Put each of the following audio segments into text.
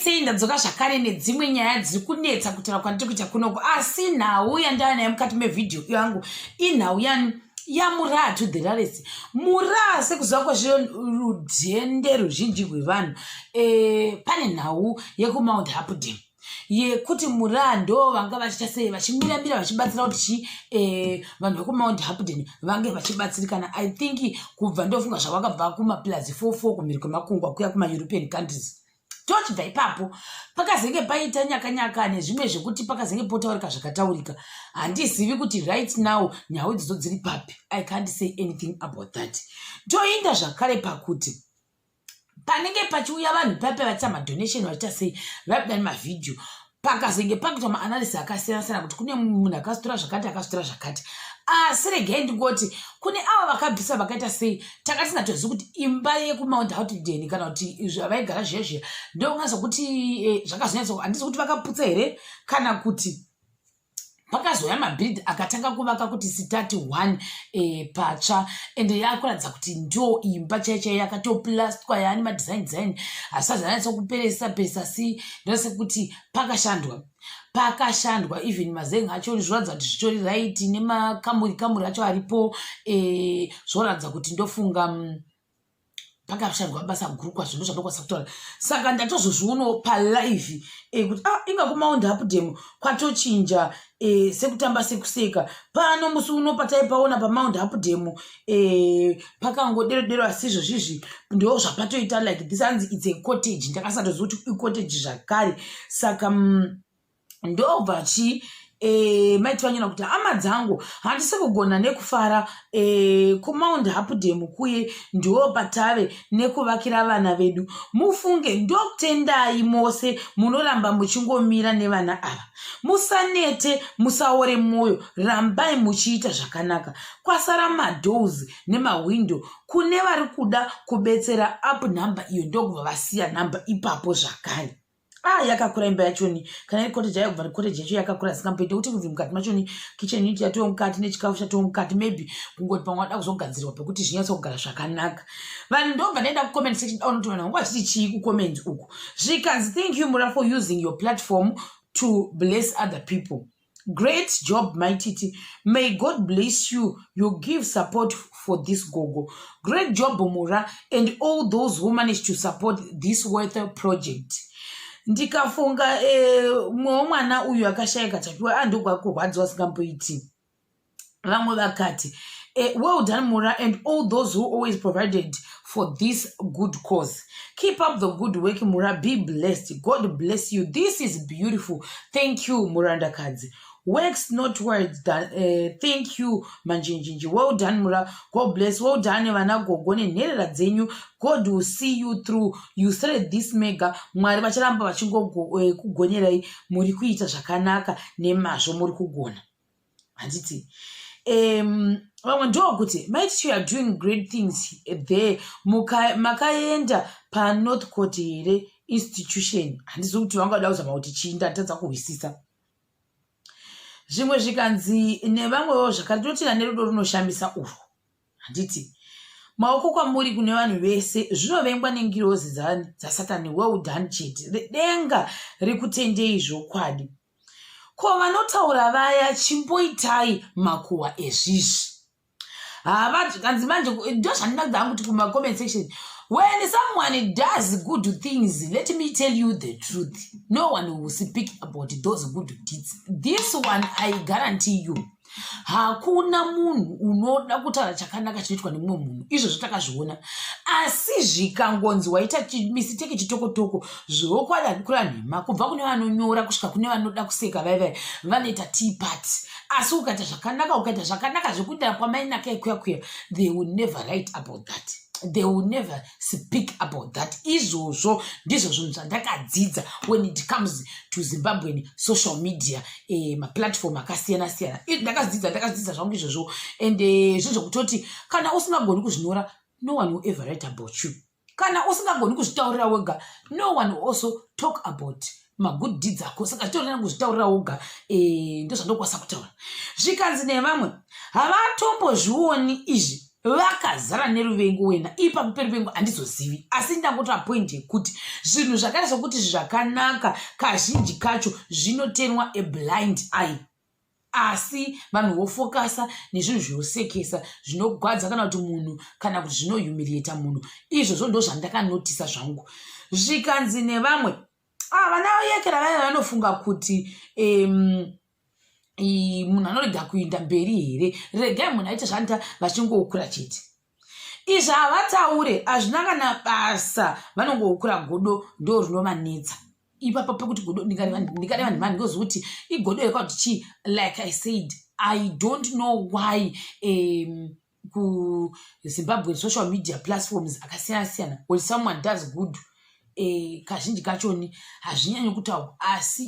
Sei ndadzoka zvakare nedzimwe nyaya dziri kunetsa kutaura kwandiri kuita kunoko, asi nhau yandava nayo mukati mevhidhiyo yangu inhau yani yaMuraa to the rarest. Muraa, sekuziva kwazviro rudhende ruzhinji rwevanhu, pane nhau yekuMount Hampden yekuti Muraa ndo vanga vachiita sei, vachimiramira, vachibatsira kuti chi vanhu vekuMount Hampden vange vachibatsirikana. I think kubva, ndofunga zvavakabva kumaplus 44 kumhiri kwemakungwa kuya kumaEuropean countries. Tochibva ipapo, pakazenge paita nyakanyaka nezvimwe zvekuti pakazenge potaurika zvakataurika. Handizivi kuti right now nhau idzodzo dziri papi. I can't say anything about that. Toinda zvakare pakuti panenge pachiuya vanhu paipa vachiita madonation, vachiita sei, vaibuda nemavhidhiyo, pakazenge pakuitwa maanalysis akasiyana siyana kuti kune munhu akazotora zvakati, akazotora zvakati. Asi regai ndingoti kune ava vakabvisa, vakaita sei, taka tisingatozivi kuti imba yekuMount Hampden kana kuti zvavaigara zviya zviya ndokunyazokuti zvakazonyatso. Handisi kuti vakaputsa here kana kuti pakazouya mabhiridhi akatanga kuvaka kuti start one patsva, ende yakuratidza kuti ndo imba chai chai yakatoplastwa, yaane madesign design, hasati anyatsokuperesa peresa. Si ndosekuti pakashandwa, pakashandwa. Even mazenga acho zvoratidza kuti zvitori right, nemakamuri kamuri acho aripo. Zvoratidza kuti ndofunga pakashandwa basa guru kwazvo. Ndo zvandokwanisa kutaura. Saka ndatozozvionawo palive kuti ah, inga kuMount Hampden kwatochinja sekutamba sekuseka. Pano musi uno pataipaona paMount Hampden pakangodero dero, asi izvozvizvi ndo zvapatoita like this. Hanzi it's a cottage. Ndakasatoziva kuti icottage zvakare. Saka ndobva chi maiti vanyora kuti, "Hama dzangu, handisi kugona nekufara. KuMount Hampden kuye ndo patave nekuvakira vana vedu. Mufunge, ndokutendai mose munoramba muchingomira nevana ava. Musanete, musaore mwoyo, rambai muchiita zvakanaka. Kwasara madoors nemahwindo. Kune vari kuda kubetsera, up nhamba iyo." Ndokubva vasiya nhamba ipapo zvakare. Ah, yakakura imba yachoni. Kana iri cottage, ayobva cottage yacho yakakura singamboite kuti kubvi mukati machoni kitchen unit yatoo mukati nechikafu chatoo mukati. Maybe kungoti pamwe wada kuzogadzirwa pekuti zvinyatsogara zvakanaka. Vanhu, ndobva ndaenda kucomment section, daona kuti vanhu vanga vachiti chii kucomment uku. Zvikanzi, "Thank you, Mura, for using your platform to bless other people. Great job, Maititi. May God bless you. You give support for this gogo. Great job, Mura, and all those who managed to support this worth project." Ndikafunga mumwe womwana uyu akashayika, Tapiwa, andogwakurwadziwa singamboiti. Vamwe vakati, "Well done, Mura, and all those who always provided for this good cause. Keep up the good work, Mura. Be blessed. God bless you. This is beautiful. Thank you, Murandakadzi. Works, not words. Thank you, Manjinjinji. Well done, Mura. God bless. Well done, vana gogo nenherera dzenyu. God will see you through. You started this mega. Mwari vacharamba vachingokugonyerai. Muri kuita zvakanaka nemazvo, muri kugona." Handiti vamwe ndokuti, "Might you are doing great things there. Makaenda paNorth Court here institution?" Handizi kuti vangada kuzama kuti chii, ndatadza kuhwisisa. Zvimwe zvikanzi nevamwewo zvakare, "Totina nerudo runoshamisa urwu." Handiti maoko kwamuri kune vanhu vese, zvinovengwa nengirozi dzaSatani. Well done chete, denga rikutendei zvokwadi. Ko vanotaura vaya, chimboitai makuhwa ezvizvi. Hava kanzi manje ndo zvandinadza hangu kuti kumacomment section, when someone does good things, let me tell you the truth, no one will speak about those good deeds. This one I guarantee you. Hakuna munhu unoda kutaura chakanaka chinoitwa nemumwe munhu. Izvozvo takazviona. Asi zvikangonzi waita mistake chitokotoko, zvokwadi handikura nhema, kubva kune vanonyora kusvika kune vanoda kuseka vaivai, vanoita tea party. Asi ukaita zvakanaka, ukaita zvakanaka zvekuita kwamainaka ekuya kuya, they will never write about that, they will never speak about that. Izvozvo ndizvo zvinhu zvandakadzidza when it comes to Zimbabwean social media, maplatform akasiyana siyana. Ndakadzidza, ndakadzidza zvangu izvozvo. And zvinhu zvokutoti kana usingagoni kuzvinyora, no one will ever write about you. Kana usingagoni kuzvitaurira wega, no one will also talk about magood deeds ako. Saka zvitorina kuzvitaurira woga. Ndozvandokwanisa kutaura. Zvikanzi nevamwe, "Havatombozvioni izvi." Vakazara neruvengo wena. Ipapo peruvengo handizozivi, asi ndangotora point yekuti zvinhu zvakaita sokuti zvakanaka kazhinji kacho zvinotenwa a blind eye, asi vanhu vofokasa nezvinhu zvinosekesa, zvinogwadza kana kuti munhu, kana kuti zvinohumiliata munhu. Izvozvo ndo zvandakanotisa zvangu. Zvikanzi nevamwe, ah, vana yekera vaya vanofunga kuti munhu anorega kuinda mberi here? Regai munhu aite zvaanoita, vachingokura chete. Izvi havataure, hazvina kana basa, vanongokura. Godo ndo rinovanetsa ipapo pekuti godo. Ndingade vanhu vanhu ndoziva kuti igodo here kuti chii. Like I said, I don't know why kuZimbabwe social media platforms akasiyana siyana, when someone does good, kazhinji kachoni hazvinyanyi kutaurwa, asi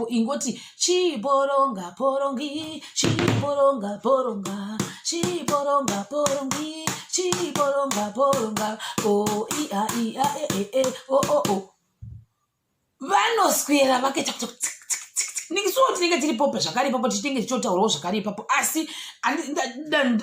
ingoti chiporonga porongi, chiporonga poronga, chiporonga porongi, chiporonga poronga, o ia ia e e e o o o, vanoswera vakaita kuti nikisuwo tinenge tiripopo zvakare ipapo, tichinenge tichotaurawo zvakare ipapo. Asi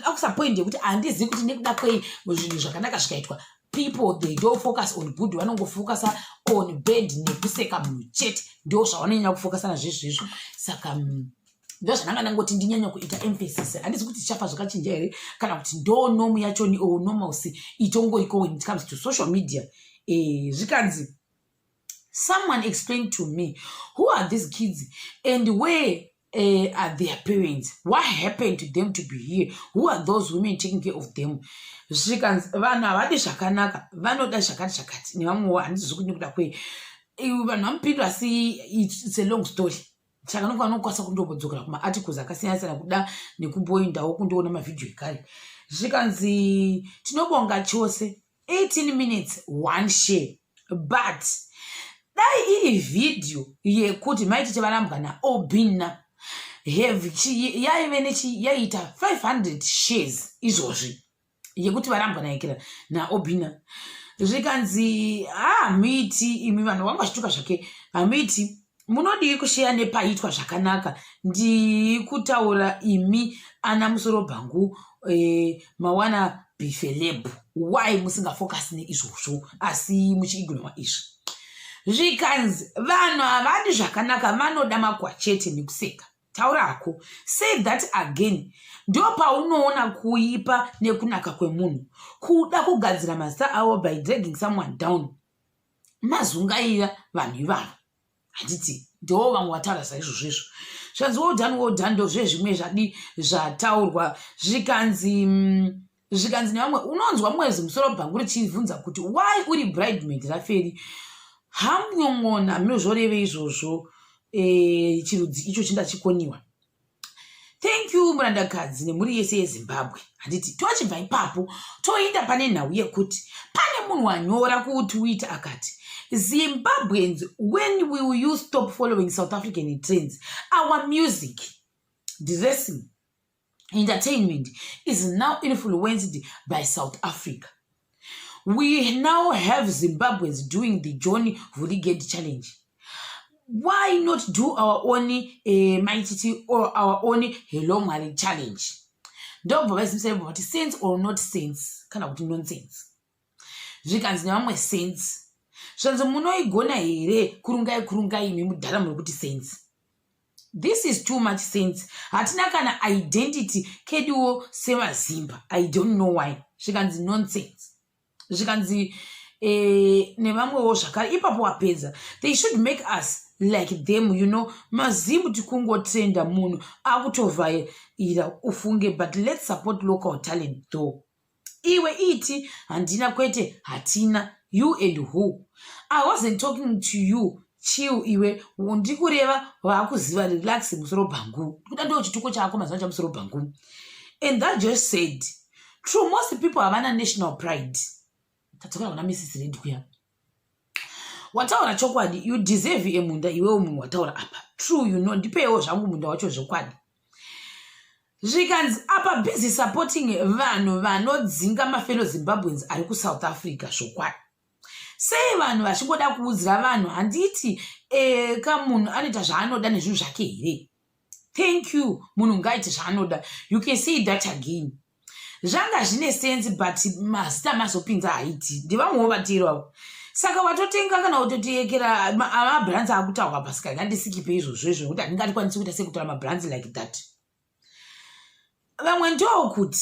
akusa point yekuti handizivi kuti nekuda kwei zvinhu zvakanaka zvikaitwa, people, they don't focus on good, vanongofocasa on bad nekuseka munhu chete. Ndo zvavanonyanya kufocasa nazvezvizvo. Saka ndo zvandanga ndangoti ndinyanya kuita emphasis. Handisi kuti tichafa zvakachinja here, kana kuti ndo norm yachoni or normalcy itongoriko when it comes to social media. Zvikanzi, someone explain to me, who are these kids and where are their parents? What happened to them to be here? Who are those women taking care of them? Zvikanzi vanhu havadi zvakanaka, vanoda zvakati zvakati. Nevamwewo, handizivi kuti nekuda kwei vanhu vamupindura, asi it's a long story. Saka nonga vanokwanisa kundombodzokera kumaarticles akasiyana siyana kuda nekumboendawo kundoona mavhidhiyo ekare. Zvikanzi tinobonga chose, 18 minutes, one share, but dai iri vhidhiyo yekuti maiti chevarambwa naObina have yaive nechi yaiita 500 shares izvozvi, yekuti varambwa naekera naObina. Zvikanzi hamuiti imi vanhu vanga vachituka zvake, hamuiti, munodii kusheya nepaitwa zvakanaka? Ndikutaura imi ana musoro bhangu, mawana bifeleb, why musingafokasi neizvozvo asi muchiignora izvi? Zvikanzi vanhu havadi zvakanaka, vanoda makwa chete nekuseka. Taurako, say that again. Ndo paunoona kuipa nekunaka kwemunhu, kuda kugadzira mazita avo by dragging someone down. Mazungaira vanhu ivavo, handiti? Ndo vamwe vataura saizvozvo izvo. Zvanzi well done, well done. Ndo zvezvimwe zvadi zvataurwa. Zvikanzi zvikanzi nevamwe, unonzwa mwezi musoro bhangu richibvunza kuti why uri bridemaid raferi hamuyong'ona munozvoreve izvozvo. Chirudzi icho chindachikoniwa. Thank you, murandakadzi nemhuri yese yeZimbabwe, handiti? Tochibva ipapo toenda pane nhau yekuti pane munhu wanyora kuTwitter akati, "Zimbabweans, when will you stop following South African trends? Our music, dressing, entertainment is now influenced by South Africa. We now have Zimbabweans doing the Johnny Vuligate challenge. Why not do our own Maititi or our own Hello Mwari challenge?" Ndobva vazivisai vati sense or not sense, kana kuti nonsense. Zvikanzi nevamwe sense. Zvanzi munoigona here? Kurungai, kurungai imi mudhara muri kuti sense. This is too much sense. Hatina kana identity keduwo semaZimba. I don't know why. Zvikanzi nonsense. Zvikanzi nevamwewo zvakare ipapo wapedza, they should make us like them. Mazimu tikungotrenda, munhu akutovhaira ufunge, but let's support local talent though. Iwe iti handina, kwete hatina. You and who? I wasn't talking to you. Chill iwe, ndikureva vaakuziva. Relax, musoro bhangu. Kuda ndo chituko chako mazuva chamusoro bhangu. And that just said true, most people havana national pride. Tadzokera kuna Mrs Red kuya. Wataura chokwadi, you deserve emunda iwewo munhu wataura apa. True. Ndipewo zvangu munda wacho zvokwadi. Zvikanzi apa busy supporting vanhu vanodzinga mafellow Zimbabweans ari kuSouth Africa. Zvokwadi, sei vanhu vachingoda kuudzira vanhu? Handiti kamunhu anoita zvaanoda nezvinhu zvake here? Thank you. Munhu ngaaite zvaanoda. You can say that again. Zvanga zvine sense, but mazita mazopinza haiti. Ndevamwewo vatiro avo. Saka watotenga kana kutotiekera amabrands akutaurwa pasika. Ngandisikipe izvozvo izvo, nekuti handingatikwanisi kuita sekutaura mabrands like that. Vamwe ndokuti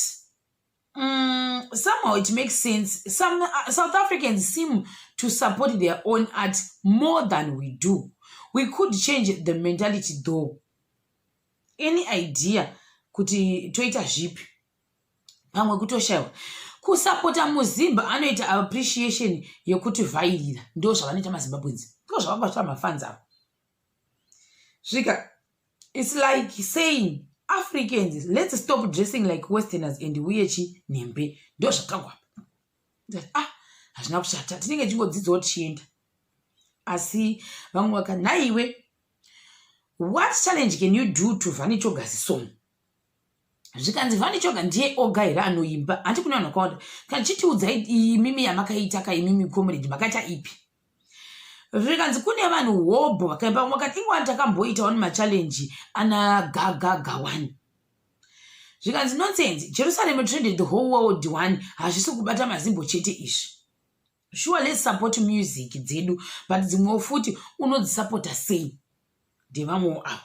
somehow it makes sense. Some South Africans seem to support their own art more than we do. We could change the mentality though. Any idea kuti toita zvipi? Pamwe kutoshayiwa kusapota. Muzimba anoita appreciation yekutivhairira. Ndo zvavanoita maZimbabweans, ndo zvavakaita mafans avo. Svika, it's like saying, "Africans, let's stop dressing like Westerners and uye chinhembe." Ndo zvatagwa. Ah, hazvina kushata, tinenge tichingodzidzawo tichienda. Asi vamwe vakanhaiwe, "What challenge can you do to Van Choga's song?" Zvikanzi, "Van Choga ndiye oga here anoimba? Handi kune vanhu vakawanda? Kana chitiudzai imimi yamakaita ka, imimi comrade, makaita ipi?" Zvikanzi, "Kune vanhu hobho vakaimba." Vamwe vakati, "Ingwani takamboitawo nemachallenge ana Gagagawani." Zvikanzi, "Nonsense, Jerusalem trended the whole world one. Hazvisi kubata mazimbo chete izvi. Sure, let's support music dzedu, but dzimwewo futi unodzisapota sei?" Ndevamwewo avo.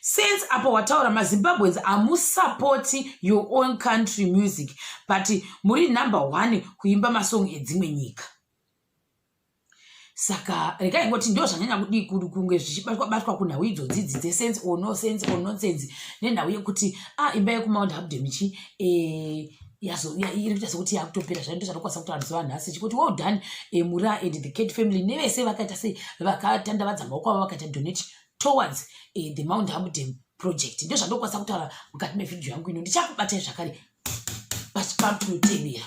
Since apo wataura, maZimbabweans hamusapoti your own country music, but muri number one kuimba masong edzimwe nyika. Saka regai ngoti ndo zvanyanya kudii kunge zvichibatwa batwa kunhau idzodzidzi dzesense or no sense or nonsense, nenhau yekuti a ah, imba yekuMount Hampden chi iri kuita sekuti yakutopera zvayo. Ndo zvatokwanisa kutaura zuva nhasi chikuti well done, Mura and the Cat family nevese vakaita sei, vakatandavadza maoko avo, vakaita donate towards the Mount Hampden project. Ndo zvandokwanisa kutaura mukati mevhidhiyo yangu ino. Ndichakubatai zvakare pachipamutevera.